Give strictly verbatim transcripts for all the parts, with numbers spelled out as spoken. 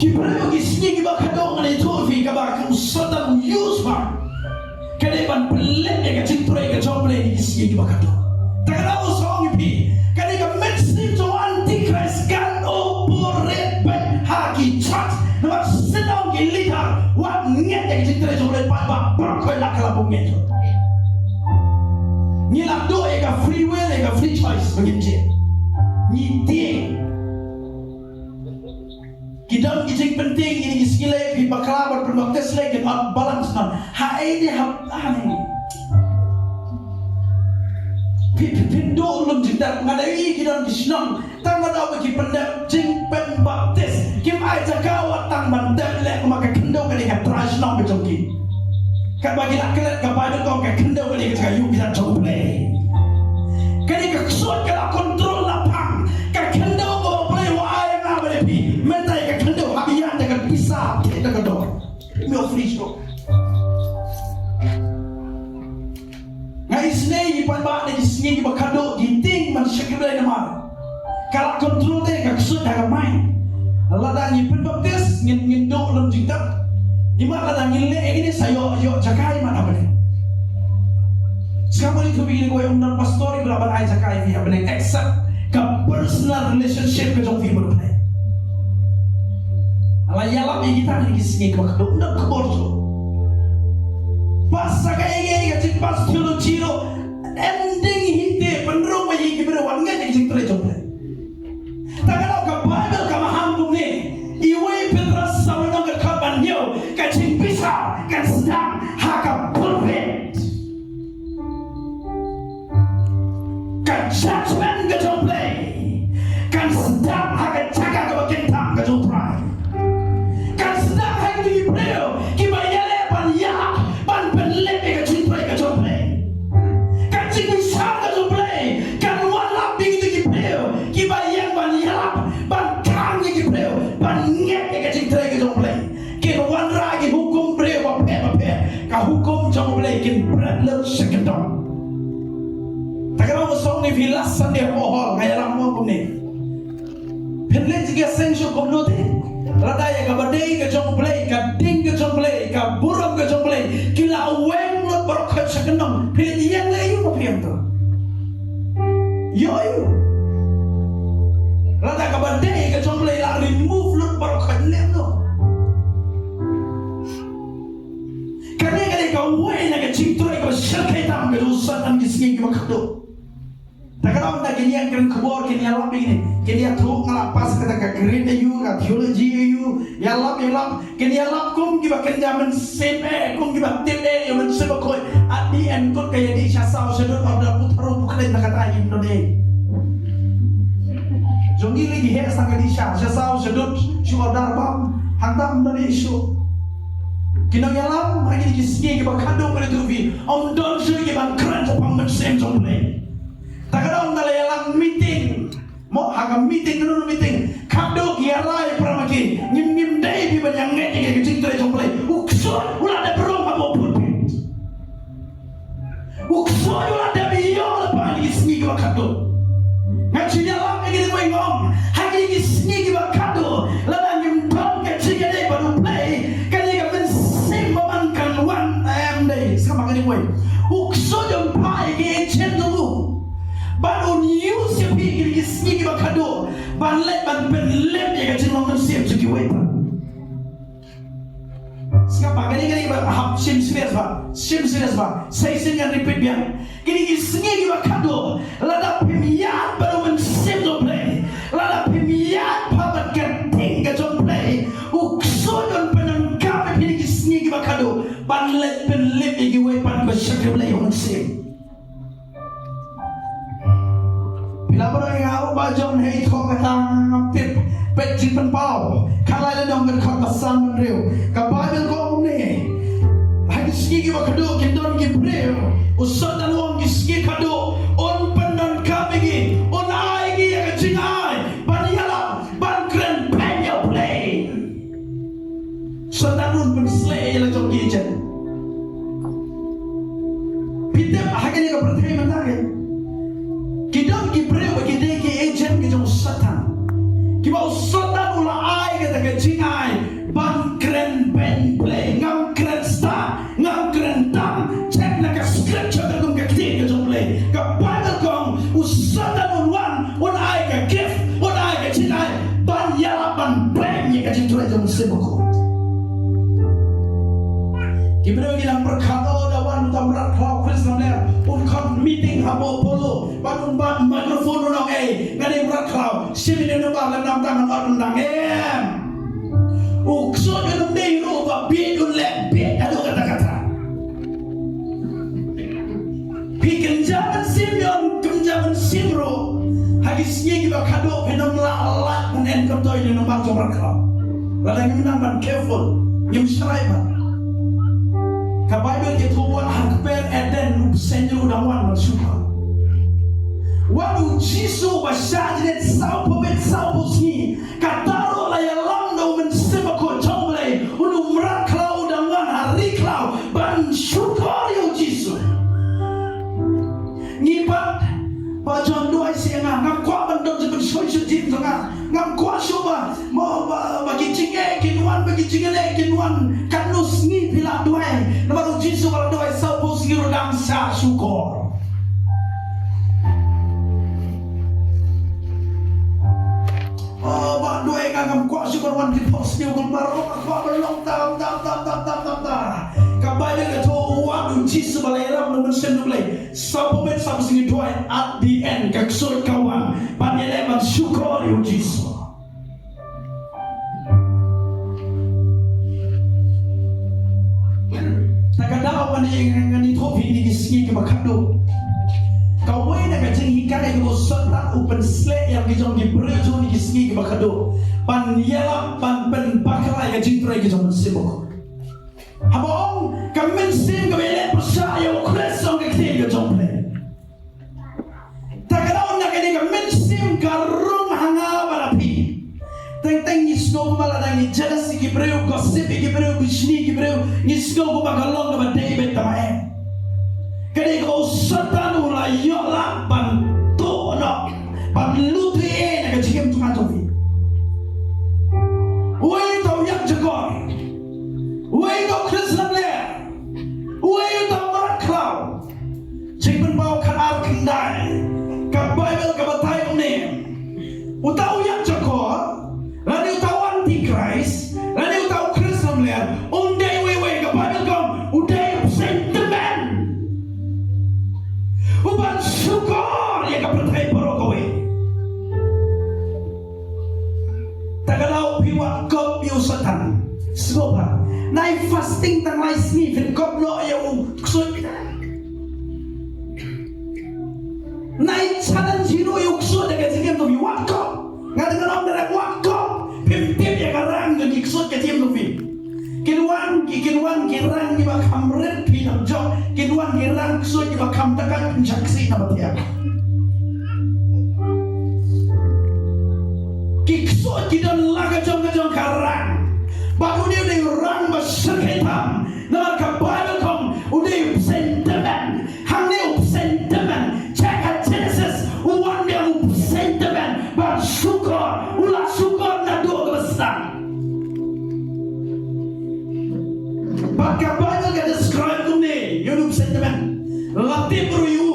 Ki briew ki sngi kiba khadduh ngan ïathuh ïa phi kaba ka u Soitan u use ba ka dei ban pynlip ïa ka jingtrei ka jong U Blei ha ki sngi kiba khadduh. Te nga ong ïa phi, ka dei ka mynsiem jong u Antichrist kan u buh rit beit ha ki church. Namar shisha ki leader wat ngeit ïa ka jingtrei jong U Blei, ba ba ba khoi la ka la bun ngeit. Ngi la duh ïa ka free will, ïa ka free choice ba ngin jied. Ngi tieng. Ki don ki jingpyntieng ïa ki sngi lei, phi bakla ban pynbaptis lei, kin ot balance noh. Ha ei de ha, ha ne. Phi, phi, phin duh lum jingtep, nga da ïohi ki don ki shnong tang ba da ba ki pyndep jingpynbaptis, kim ai jaka wat tang ban tep leh, kumba ka khyndew ka dei ka trai shnong ka jong ki. Katba ki la klet ka Baibl ka ong ka khyndew ka dei ka jaka ïuh ki jong U Blei. Ka dei ka ksuid ka la control na phang. Ka khyndew ka U Blei u ai ïa nga bad ïa phi. Mynta ka khyndew hap ïaid da ka pisa, hap thied da ka dor. Ym ïoh free stroke. Nga isynei ïa phi ba ha ki sngi kiba khadduh ki tieng ban shakri Blei namar ka la control te ka ksuid ha ka mind. Lada ngi pynbaptis ngin, ngin duh lem jingtep. Imat lada ngin leh ïa kine sa ïoh, ïoh jaka imat ha bneng. Sngap ïa kine kiwei, ym don pastor iba lah ban ai jaka ïa phi ha bneng except ka personal relationship ka jong phi bad U Blei. Lada ïalap ïa kita ha ki sngi kiba khadduh, ym don khubor shuh. Pass sa kaei kaei, ka jingpass theology ruh, ending hi te pynrung ba ïa ki briew wan ngeit ïa ka jingtrei jong U Blei. Te ka dei ka Baibl ka maham kumne. Iwei Petros saw lynnong ka dkhot ba hynñiew, ka jingbishar kan sdang ha ka pulpit. Ka judgment ka jong U Blei kan sdang ha ka jaka kaba kyntang ka jong U Trai. Kan sdang ha kito ki briew kiba ïaleh ban ïalap ban pynlip ïa ka jingtrei ka jong U Blei. Ka jingbishar ka jong U Blei kan wanrah ïa kito ki briew kiba ïeng ban ïalap, ban khang ïa ki briew ban ngeit ïa ka jingtrei ka jong U Blei. Kin wanrah ki hukum briew bapher bapher, ka hukum jong U Blei kin bret lut sha kyndong. Te ka dei ba song ne phi last Sunday ha Hall, nga ïalam mo kumne. Phin leit jingïaseng shuh kumno te? Lada ïa kaba dei ka jong U Blei, ka ding ka jong U Blei, ka burom ka jong U Blei ki la weng lut baroh khoit sha kyndong, phi leit ïeng leh aïu ma phi ïeng to? Ïoh aïu? Lada kaba dei ka jong U Blei la remove lut baroh khoit, leh kumno? Kane ka dei kawei na ka jingtrei kaba shyrkhei tam ka jong u Soitan ha ki sngi kiba khadduh. Te ka daw ynda kin ïa kren khubor, kin ïalap ïa kine, kin ïathuh nga la pass kata ka grade aïu, ka theology aïu, ïalap, ïalap, kin ïalap kum kiba kynja mynsiem eh, kum kiba tip eh ïa u Mynsiem Bakhuid. At the end kut ka ïadih sha saw sha dud, order u tharu u khlem na kata ïa u dei. Jong ngi lei ki heh sa ka dih sha, sha saw sha dud shu order bam, hangta ym don issue. Ki nongïalam ha kine ki sngi kiba khadduh, kane tu phi, ym don shuh ki ban kren shaphang mynsiem jong U Blei. Te ka daw ynda la ïalam meeting, mo, ha ka meeting, kano kano meeting, khadduh ki ïarai para ma ki, ngim, ngim dei phi ban ïa ngeit ïa ka jingtrei jong U Blei. U ksuid u la dep rung ha pulpit. U ksuid u la dep ïoh lypa ha ki sngi kiba khadduh. Nga ju ïalam ïa kine kiwei, nga ong ha kine ki sngi kiba khadduh, lada ngim don ka jingïadei bad U Blei, kane ka mynsiem ba man kan wan, em dei, sngap ha kine kiwei. U ksuid um phah ïa ki agent jong u ban un use ïa phi ha kine ki sngi kiba khadduh ban leit ban pynlip ïa ka jinglong mynsiem jong kiwei pat. Sngap ba kane, kane ba hap shim serious ba, shim serious ba. Sa shisien ngan repeat biang. Kine ki sngi kiba khadduh, lada phim ïaid bad u Mynsiem jong U Blei, lada phim ïaid bad ka ding ka jong U Blei, u ksuid un pyndonkam ïa phi ha kine ki sngi kiba khadduh ban leit pynlip ïa kiwei pat kiba shakri Blei ïa u Mynsiem. Phi la baroh ïa nga, u Bah John Hay, thoh kata ngam tip. Peit Jingpynpaw khatlai lynnong, ka dkhot ba san hynriew. Ka Baibl ka ong kumne: Ha ki sngi kiba khadduh kin don ki briew, u Soitan u ong, ki sngi khadduh un pyndonkam ïa ki, un ai ïa ki ïa ka jingai ban ïalap, ban kren beiñ ïa U Blei. Soitan un pynsleh ïa la jong ki agent. Phi tip ha kane ka pyrthei mynta, ki don ki briew ba ki dei ki agent ki jong u Soitan, kiba u Soitan u la ai kata ka jingai Ban kren beiñ Blei, ngam kren stad, ngam kren tam, check na ka scripture ka kum ka ktien ka jong Blei. Ka Bible ka ong, u Satan un wan, un ai ka gift, un ai ka jingai, ban ïalap ban beiñ ïa ka jingtrei jong u Mynsiem Bakhuid. Ki briew ki nang pyrkhat, oh, da wan uta u mrad khlaw Chris Lamler, un khot meeting ha Mawpolo, bad un bat microphone un ong, ei, nga dei u mrad khlaw, shim ïa une u bah, lem namar ngan ot nang em. U ksuid un ym dei ruh ba bieit un leh bieit haduh katta katta. Phi kynja mynsiem ïa u, kynja mynsiem ruh. Ha ki sngi kiba khadduh phin ym lah lait ban encounter ïa une u bah jong u mrad khlaw. Lada ngim nang ban careful, ngim shai ban. Ka Bible ka ïathuh wat ha kper Eden u bseiñ ruh u dang wan ban shu kha. Wat u Jisu ba shah jingit sawphew miet sawphew sngi. Kata ruh la ïalam da u Mynsiem Bakhuid jong U Blei, une u mrad khlaw u dang wan ha ri khlaw ban shukor ïa u Jisu. Ngi pat, ba jan duwai seh ïa nga, ngam kwah ban don jingpynshoi shuh jingim jong nga. Ngam kwah shuh ba, mo ba, ba ki jingeh kin wan, ba ki jingeh kin wan. Katno sngi phi la duwai, namar u Jisu ba la duwai sawphew sngi ruh dang shah shukor. Oh, ba duwai nga ngam kwah shuh ban wan ki phew snem kumba ruh nga kwah ban long tam tam tam tam tam tam tam. Ka Baibl ka ong wat u Jisu ba la ïalam da u Mynsiem U Blei. Sawphew miet sawphew sngi duwai, at the end ka ksuid ka wan ban ïaleh ban shukor ïa u Jisu. Ta ka daw ban ïa ngan ïathuh phi kine ki sngi kiba khadduh. Kawei na ka jinghikai kaba u Soitan u pynsleh ïa la ki jong ki briew jong kine ki sngi kiba khadduh ban ïalap ban pynbakla ïa ka jingtrei ka jong u Mynsiem Bakhuid. Haba ong ka mynsiem kaba ïaleh pyrshah ïa u Khrist, ong ka ktien ka jong U Blei. Ta ka daw na kane ka mynsiem ka rung ha nga bad ha phi. Teng teng ngi sngew kumba lada ngi jealous ïa ki briew, gossip ïa ki briew, bishni ïa ki briew, ngi sngew kumba ka long kaba dei beit, tangba em. Ka dei kaba u Soitan u la ïoh lad ban tuh noh, ban lute na ka jingim jong nga jong phi. Uei uta u ïakjakor? Uei uta u Khrist lamler? Uei uta u mrad khlaw? Jingpynpaw khatar khyndai, ka Baibl ka batai kumne. Uta u ïakjakor, lane uta u antikhrist, lane uta u Khrist lamler, um dei uwei uwei, ka Baibl ka ong, u dei u bseiñ tymmen. Uban shukor ïa ka pyrthei baroh kawei. Ta ka daw phi wad kop ïa u Soitan. Sngewbha. Nai fasting tang lai sngi phin kop noh ïa u ksuid. Nai challenge hi ruh ïa u ksuid da ka jingim jong phi, wad kop. Nga dang ong da ka wad kop. Phim tip ïa ka rang jong ki ksuid ka jingim jong phi. Kin wan ki, kin wan ki rang kiba kham rit phi nang jong. Kin wan ki rang ksuid kiba kham takaid, phin shah ksih na ba thiah. Ki ksuid ki don la ka jong ka jong ka rang. Bad u dei u dei u rang ba shyrkhei tam. Namar ka Baibl ka ong u dei u bseiñ tymmen. Hangne u bseiñ tymmen. Check ha Genesis, u wan biang u bseiñ tymmen ban shukor, u la shukor naduh kaba sdang. Bad ka Baibl ka describe kumne ïa u bseiñ tymmen. La tip ruh ïa u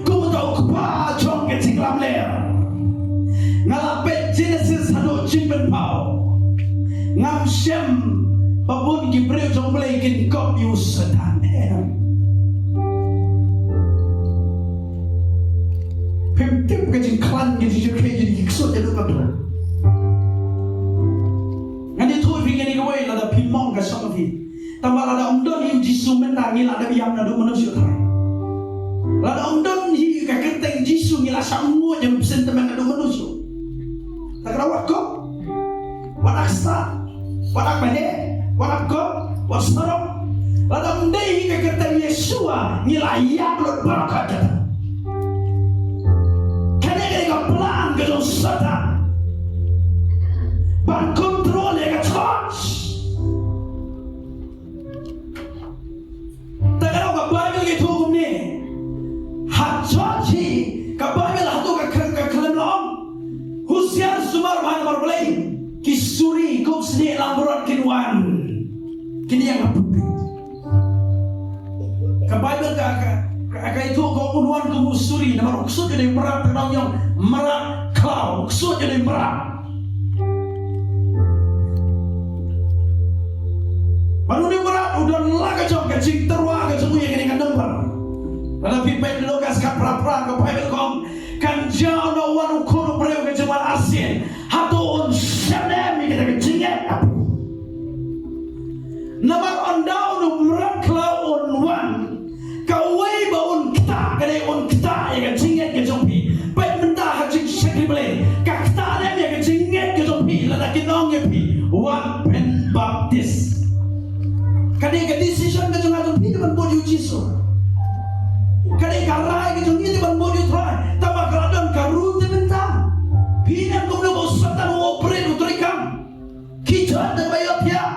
kum uta u kpa jong ka jinglamler. Nga la peit Genesis haduh Jingpynpaw. Ngam shem ba bun ki briew jong U Blei kin kop ïa u Soitan. Em. Phim tip ka jingkhlaiñ ka jingshyrkhei jong ki ksuid haduh katta. Ngan ïathuh ïa phi kane kawei lada phim mong ka shong phi. Tangba lada ym don hi u Jisu mynta ngi la dep ïap naduh mynno shuh trai. Lada ym don hi ka kyrteng Jisu ngi la shah nguid ïa u bseiñ tymmen naduh mynno shuh. Ta ka daw wat kop. Wat ak stad, wat ak baheh, wat ak kop, wat sarong. Lada ym dei hi ka kyrteng Yeshua ngi la ïap lut baroh kata. Kane ka dei ka plan ka jong Soitan ban control ïa ka church. Ta ka daw ka Baibl ka ïathuh kumne. Ha church hi ka Baibl hato ka khlem, ka khlem la ong, husiar sumar bha namar Blei. Ki suri, kup snieh langbrot kin Wan. Kine ïa nga pynbeit. Ka Baibl ka, ka, ka, ka ïathuh ka un wan kum u suri, namar u ksuid u dei mrad, te nang ong mrad khlaw, u ksuid u dei mrad. Bad une u mrad u don la ka jong ka jingtyrwa ka jong u ïa kane ka number. Lada phi peit Lukas khatphra phra, ka Baibl ka ong, kan jia u nongwan u Khun u briew ka jingwan arsien. Hato un shah ne em ïa kata ka jingngeit? Namar ynda une u mrad khlaw un wan, kawei ba un ktah, ka dei un ktah ïa ka jingngeit ka jong phi. Peit mynta ha jingshakri Blei, ka ktah ne em ïa ka jingngeit ka jong phi lada kin ong ïa phi, wan pynbaptis? Ka dei ka decision ka jong nga jong phi te ban bud ïa u Jisu. Ka dei ka rai ka jong ngi te ban bud ïa u Trai. Tangba ka la don ka rule te mynta. Phi ne em kumno ba u Soitan u operate, u treikam? Ki jot da kaba ïohthiah.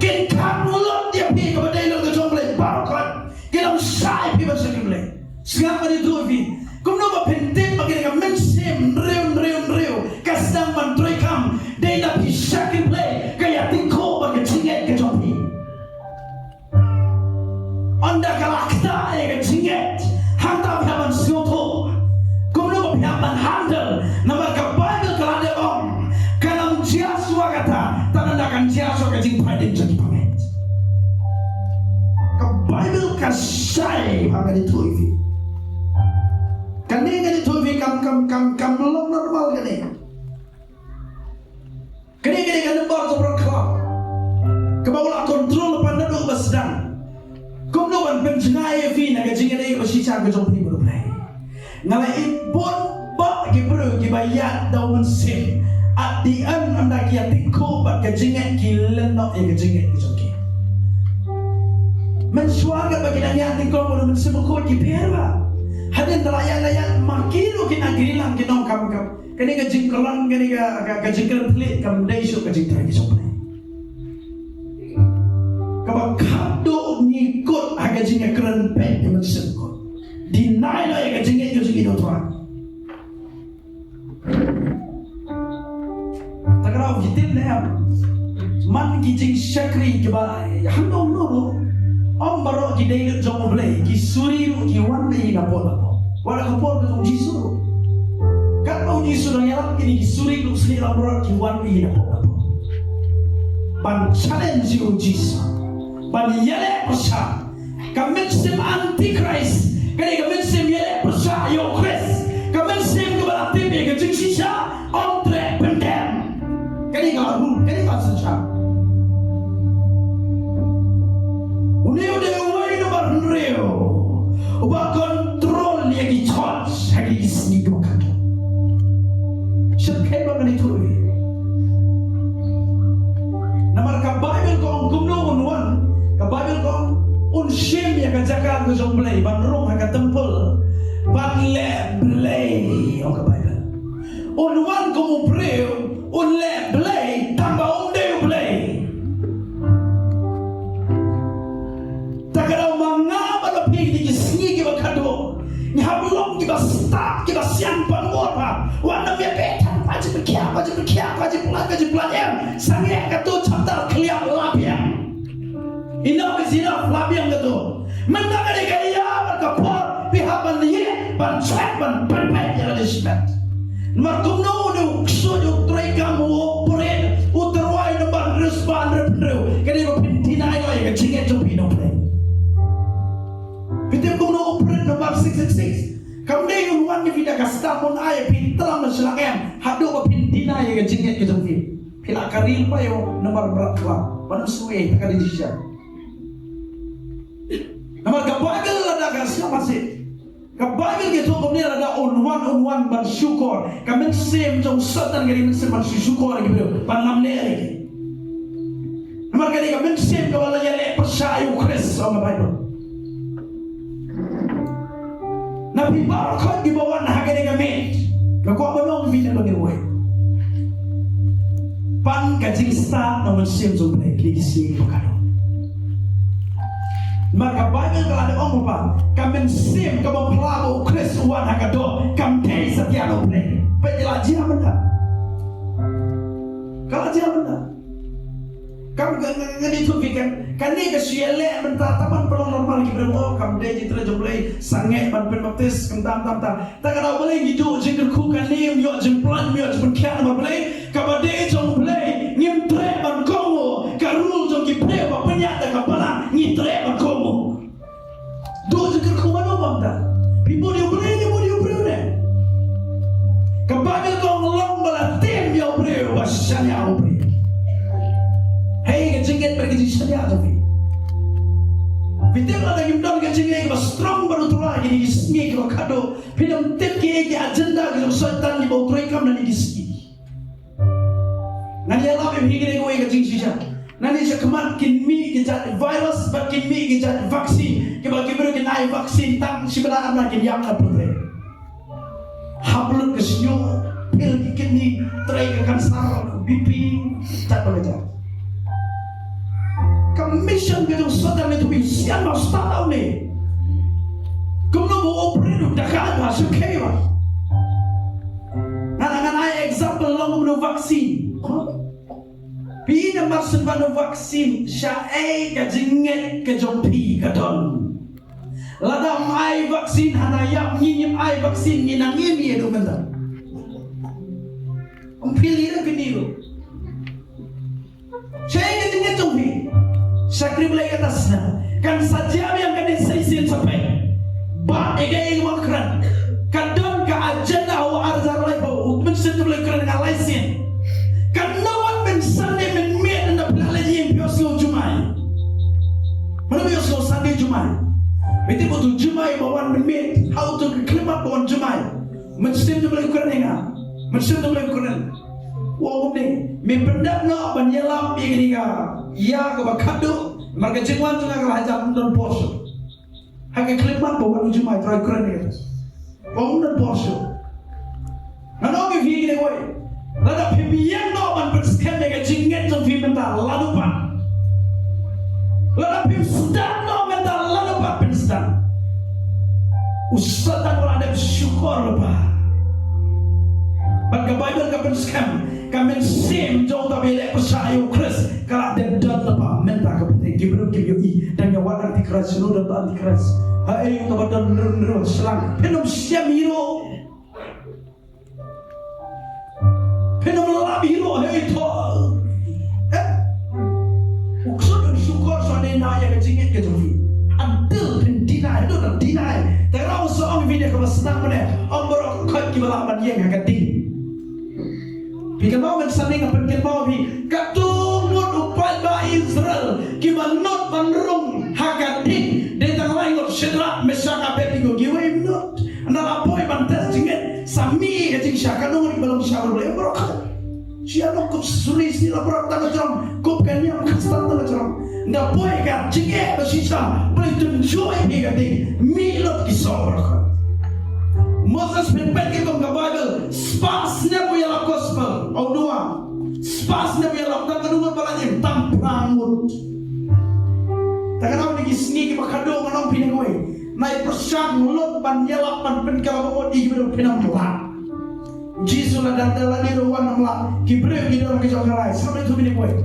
Kin khang lut ïa phi kaba dei lut ka jong Blei baroh khoit. Kin ym shah ïa phi ban shakri Blei. Sngap ngan ïathuh ïa phi. Kumno ba phin tip ba kane ka mynsiem hynriew hynriew hynriew ka sdang ban treikam? Dei na phi shakri Blei, ka ïatyngkhuh bad ka jingngeit ka jong phi. Ynda ka la ktah ïa ka jingngeit, hangta phi hap ban sngewthuh kumno ba phi hap ban handle. Namar ka Baibl ka la dep ong, kan ym jia shuwa kata, tang ynda kan jia shuwa ka jingpait jong ki bangeit. Ka Baibl ka shai ba ngan ïathuh ïa phi. Kane ngan ïathuh ïa phi kam, kam, kam, kam long normal kane. Kane, kane ka number jong u mrad khlaw kaba u la control pan naduh ba sdang. Kumno ban pynjngai ïa phi na ka jingïadei kaba shisha ka jong phi bad U Blei? Nga la ïohi bun bah ki briew kiba ïaid da u mynsiem. At the end, ynda ki ïatyngkhuh bad ka jingngeit, ki lyngngoh ïa ka jingngeit ka jong ki. Mynshuwa katba ki dang ïatyngkhuh bad u Mynsiem Bakhuid ki pher bha. Hadien ba la ïaid, la ïaid ma ki ruh kin agree lang, kin ong kam, kam. Kane ka jingkren, kane ka, ka, ka jingkren thylliej kam dei shuh ka jingtrei ka jong U Blei. Kaba khadduh ngi kut ha ka jingkren peit ïa ka mynsiem kut. Deny noh ïa ka jingngeit ka jong ngi ïa U Trai. Te ka daw phi tip ne em, man ki jingshakri kiba hangno hangno ruh, ym baroh ki dei lut jong U Blei, ki suri ruh ki wan beit napoh napoh. Wat la ka por ka jong U Jisu ruh. Katba U Jisu u dang ïalap, kine ki suri ruh snieh lam baroh ki wan beit napoh napoh. Ban challenge ïa U Jisu. Ban ïaleh pyrshah. Ka mynsiem Antichrist ka dei ka mynsiem ïaleh pyrshah ïa U Khrist. Ka mynsiem kaba la tip ïa ka jingshisha, ym treh pyndem. Kane ka rule, kane ka synshar. Une u dei uwei number hynriew uba control ïa ki church ha ki sngi kiba khadduh. Shyrkhei ba ngan ïathuh ïa phi. Namar ka Baibl ka ong kumno un wan, ka Baibl ka ong un shim ïa ka jaka ka jong U Blei ban rung ha ka temple ban leh blei, ong ka Baibl. Un wan kum u briew, un leh blei, tangba um dei U Blei. Te ka daw ma nga bad ma phi kine ki sngi kiba khadduh, ngi hap long kiba stad, kiba sian ban mut ba wat nym ïa beh tang, ka jingpynkhiah, ka jingpynkhiah, ka jingpynlait, ka jingpynlait, em, sangeh katto chapter khlieh la biang. Enough is enough, la biang katto. Mynta ka dei ka ïa bad ka por, phi hap ban ïeh, ban check, ban peit peit ïa lade shimet. Namar kumno une u ksuid u treikam u operate, u tyrwa ïa u number hynriew spah hynriew hynriew. Ka dei ba phin deny noh ïa ka jingngeit jong phi na U Blei. Phi tip kumno u operate number six six six? Kam dei un wan ïa phi da ka stamp un ai ïa phi tram na shlang, em, haduh ba phin deny ïa ka jingngeit ka jong phi. Phi la kari lypa ïa u number mrad khlaw. Ban ym sngewsih, te ka dei jingshisha. Namar ka Baibl lada ka sngap ha sih. Ka Baibl ka ïathuh kumne, lada un wan, un wan ban shukor. Ka mynsiem jong u Soitan ka dei mynsiem ban shu shukor ïa ki briew, ban lamler ïa ki. Namar ka dei ka mynsiem kaba la ïaleh pyrshah ïa u Khrist, ong ka Baibl. Na phi baroh khoit kiba wan ha kane ka miet, nga kwah ban ong ïa phi na kane kawei. Pan ka jingstad na u Mynsiem jong U Blei kine ki sngi kiba khadduh. Namar ka Baibl ka la dep ong ba ka mynsiem kaba phla ba u Khrist u wan ha ka doh kam dei satia na U Blei. Peit ïa la jia mynta. Ngan ïathuh phi kan, kane ka shu ïaleh mynta, tang ban pynlong normal ki briew, oh, kam dei jingtrei jong U Blei, sangeh ban pynbaptis, khamtam tam tam. Te ka daw balei ngi duh jingkyrkhu, kane ym ïoh jingpynlong, ym ïoh jingpynkhiah namar balei, kaba dei jong U Blei ngim treh ban kohnguh, ka rule jong ki briew ba pynïaid da ka balang ngi treh ban kohnguh. Duh jingkyrkhu mano ba ym don? Phi bud ïa U Blei, phi bud ïa u briew ne? Ka Baibl ka ong long ba la tim ïa u briew ba shaniah u briew. Hei ka jingngeit bad ka jingshaniah jong phi. Phi tip lada ngim don ka jingngeit ba strong bad U Trai kine ki sngi kiba khadduh, phin ym tip kiei ki agenda ki jong Soitan kiba u trei kam na kine ki sngi. Ngan ïalap ïa phi kane kawei ka jingshisha. Nangne shakhmat kin mih ki jait virus bad kin mih ki jait vaccine kiba ki briew kin ai vaccine tang shi bnai ar bnai kin ïap na pyrthei. Hap lut ka shñiuh, phylla ki kidney, trei ka cancer, B P, jait ba la jait. Ka mission ka jong Soitan ne tu bi sian ba start out ne. Kumno ba u operate u da ka ba shu khei ba. Ngan, ngan ai example long kumno vaccine. Phi namar shen ban vaccine, shaei ka jingngeit ka jong phi ka don? Lada ym ai vaccine hana ïap, ngi ngim ai vaccine, ngi nang im ïa u mynta. Ym phi lei da kini ruh. Shaei ka jingngeit jong phi? Shakri Blei kata sna. Kan sa jia biang kane sa shisien sa peit. Ba ïa kaei kaba kren. Ka don ka agenda ha u ar hajar laiphew. U Mynsiem Blei kren nga lai sien. Kan nang wan mynsan ne mynmiet ynda phi la leit ïing phi ïohsngew jumai. Mano phi ïohsngew Sunday jumai? Phi tip utu jumai ba wan mynmiet. Ha utu ka khyllipmat ba wan jumai. Mynsiem Blei kren ïa nga. Mynsiem Blei kren. Wa kumne, me pyndep noh ban ïalap ïa kane ka ïa kaba khadduh, namar ka jingwan jong nga ka la hajan, ym don por shuh. Ha ka khyllipmat ba wan u jumai, Trai kren ïa ka. Ym don por shuh. Ngan ong ïa phi kane kawei. Lada phim ïeng noh ban pynskhem ïa ka jingngeit jong phi mynta, lano pat? Lada phim sdang noh mynta, lano pat phin sdang? U Soitan u la dep shukor lypa. Bad ka Baibl ka pynskhem, ka mynsiem jong uta ba ïaleh pyrshah ïa u Khrist ka la dep don lypa. Mynta ka pyrthei ki briew kim ïohi, dang ïa wan antikhrist, shuh don antikhrist. Haei uta ba don nriew nriew shlang? Phin ym shem hi ruh. Phin ym lap hi ruh, hei to. Eh? U Khrist un shukor shuwa ne na ïa ka jingngeit ka jong phi. Until phin deny, haduh da deny. Te nga ong sa ong ïa phi da kaba sdang mynne, ym baroh khoit kiba lah ban ïeng ha ka ding. Phi kynmaw mynsan ne nga pynkynmaw ïa phi, katto ngut u paidbah Israel kiba nud ban rung ha ka ding. Dei tang lai ngut, Shadrak, Meshak, Abednego, kiwei ym nud. Ynda la poi ban test jingngeit, sa mih ka jingshai, katno ngut kiba long shai bad U Blei, ym baroh khoit. Shi ïa long kup suri sni la baroh tang ka jrong, kup ka niam Khristan tang ka jrong. Ynda poi ka jingeh ba shisha, Blei tynjuh ïa ka ding, mih lut ki soh baroh khoit. Moses, phin peit ki kum ka Baibl, spah snem u ïalap gospel, u Noah. Spah snem u ïalap, tang katno ngut ba la ïeng, tang phra ngut. Te nga ong ïa ki sngi kiba khadduh, nga ong ïa phi kane kawei. Nai pyrshang lut ban ïalap ban pynkylla ba ngut ïa ki briew, phin ym lah. Jisu la dang da lade ruh wan ym lah. Ki briew ki don ka jong ka rai. Sngap ïa u mynne kawei.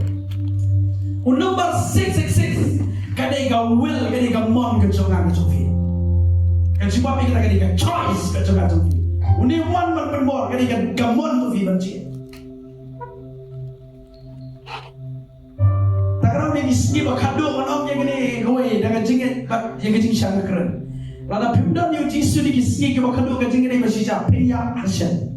U number six six six. Ka dei ka will, ka dei ka mon ka jong nga ka jong phi. Ka jubab ïa kata ka dei ka choice ka jong nga jong phi. Une wan ban pynbor, ka dei ka, ka mon jong phi ban jied. Te nga ong ïa ki sngi ba khadduh, ngan ong ïa kane kawei da ka jingngeit bad ïa ka jingshang kren. Lada phim don ïa u Jisu ïa ki sngi kiba khadduh, ka jingngeit ba shisha phin ïap hashem.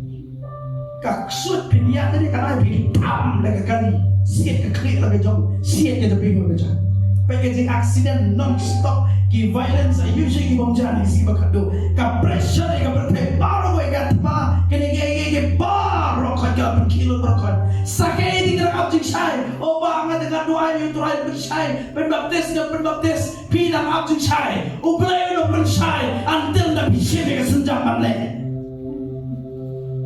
Ka ksuid phin ïap ne ka nai phin tam la ka kali. Siat ka khlieh la ka jong, siat ka jabing la ka jong. Peit ka jing accident non stop, ki violence, ïa u shi ki bym jan ïa ki sngi ba khadduh. Ka pressure ïa ka pyrthei baroh, ïa ka thma, kine ki, ki, ki baroh khoit ka pynkhih lut baroh khoit. Sa kaei te ngi dang ap jingshai? O Bah, nga te nga duwai ïa u Trai pynshai, pynbaptis, nga pynbaptis. Phi dang ap jingshai. U Blei u dang pynshai. Until da phi shim ïa ka sienjam ban leh.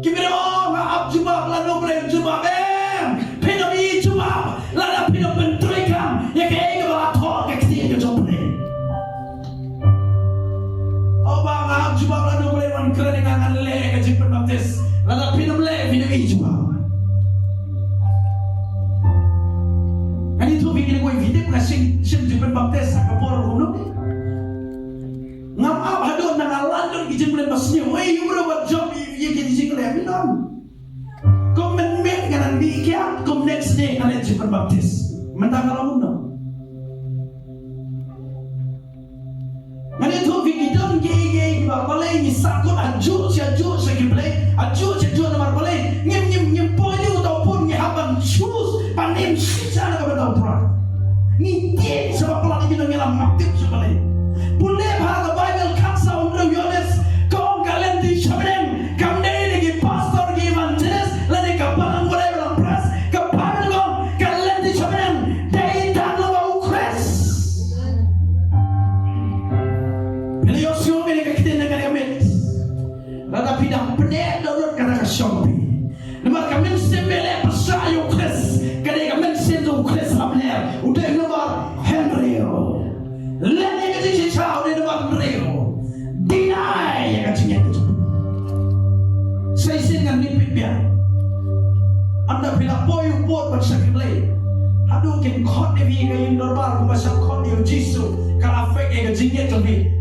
Ki briew, o nga ap jubab, lano U Blei u jubab em? Phin ym ïohi jubab lada phin ym pyntreikam ïa kaei kaba la thoh ka ktien ka jong U Blei. O Bah, nga ap jubab, lano U Blei un kren ïa nga, ngan leh ka jingpynbaptis. Lada phin ym leh, phin ym ïohi jubab. Ngan ïathuh phi Nga shim, shim jingpynbaptis ha ka por kumno? Ngam ap haduh na nga la don ki jingpynbaptis. Wei, ïa u ruh wat jop ïa ki jingpynbaptis. Kum mynmiet nga nang dih kiad, kum next day nga leit jingpynbaptis. Mynta nga long kumno? Ngan ïathuh ïa phi, ki don kiei kiei kiba balei ngi sahkut hajuh sha juh sha ki blei, hajuh sha juh namar balei ngim, ngim, ngim poi ïa uta u bun, ngi hap ban choose ban im shisha na ka bynta u Trai. Ngi tieng sha ba palat ïa ki nongïalam, ngam tip sha balei. Pule bha ka Baibl, khatsaw hynriew Ïoannis, ka ong ka lynti sha bneng kam dei na ki pastor, ki evangelist lane ka balang, whatever, balang press. Ka Baibl ka ong ka lynti sha bneng dei tang lyngba u Khrist. Phi la ïohsngew ïa kane ka ktien na kane ka miet? Lada phi dang pyneh dohnud, kata ka shong phi. Namar ka mynsiem ba leh pyrshah ïa u Khrist ka dei ka mynsiem jong u Khrist lamler, u dei namar hynriew. Leh ïa ka jingshisha, u dei namar hynriew. Deny ïa ka jingngeit ka jong u. Sa shisien ngan repeat biang. Ynda phi la poi u pud ban shakri Blei, haduh kin khot ïa phi ha ka ïing dorbar kumba shah khot ïa u Jisu, ka la affect ïa ka jingngeit jong phi.